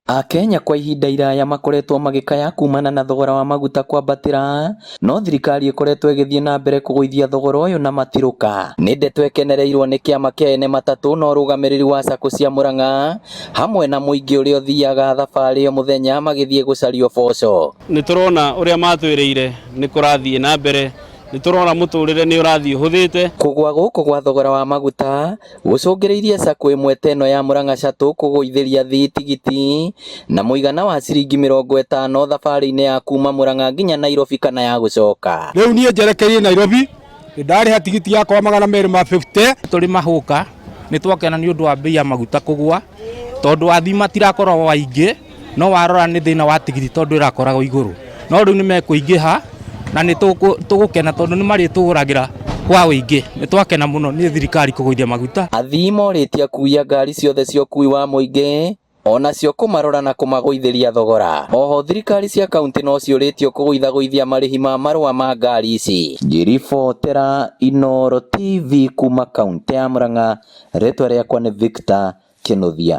Akenya kwa ihinda iraya makoretwo magĩkaya kumana na thogora wa maguta kwambatĩra, no thirikari ĩkoretwo ĩgĩthiĩ na mbere kũgũithia thogora ũyũ na matirũka. Nĩ ndeto ĩkenereirwo nĩ kĩama kĩa ene matatũ na ũrũgamĩrĩri wa Sacco cia Murang'a hamwe na mũingĩ ũrĩa ũthiaga thabarĩ o mũthenya magĩthiĩ gũcaria ũboco. Nĩ tũrona ũrĩa matwĩrĩire nĩ kũrathiĩ na mbere, nĩ tũrona mũtũrĩre nĩ ũrathiĩ ũhũthĩte. Kũgũa gũkũ gwa thogora wa maguta gũcũngĩrĩirie Sacco ĩmwe ta ĩno ya Murang'a Shuttle kũgũithĩria athii tigiti na mũigana wa ciringi 50 thabarĩ-inĩ ya kuma Murang'a nginya Nairobi kana ya gũcoka. Rĩu niĩ njerekeire Nairobi, nĩ ndarĩha tigiti yakwa 250. Tũrĩ mahũka nĩ twakena nĩ ũndũ wa mbei ya maguta kũgũa, tondũ athii matirakoragwo aingĩ, no warora nĩ thĩna wa tigiti tondũ ĩrakoragwo igũrũ, no rĩu nĩ mekũingĩha na nĩ tũgũkena tondũ nĩ marĩtũgũragĩra kwa ũingĩ. Nĩ twakena mũno nĩ thirikari kũgũithia maguta. Athii morĩtie akui a ngari ciothe cia ũkui wa mũingĩ onacio kũmarora na kũmagũithĩria thogora. Oho thirikari cia kaunti no ciũrĩtio kũgũithagũithia marĩhi ma marũa ma ngari ici. Ngĩribotera Inooro TV kuma kaunti ya Murang'a, rĩtwa rĩakwa nĩ Victor Kĩnuthia.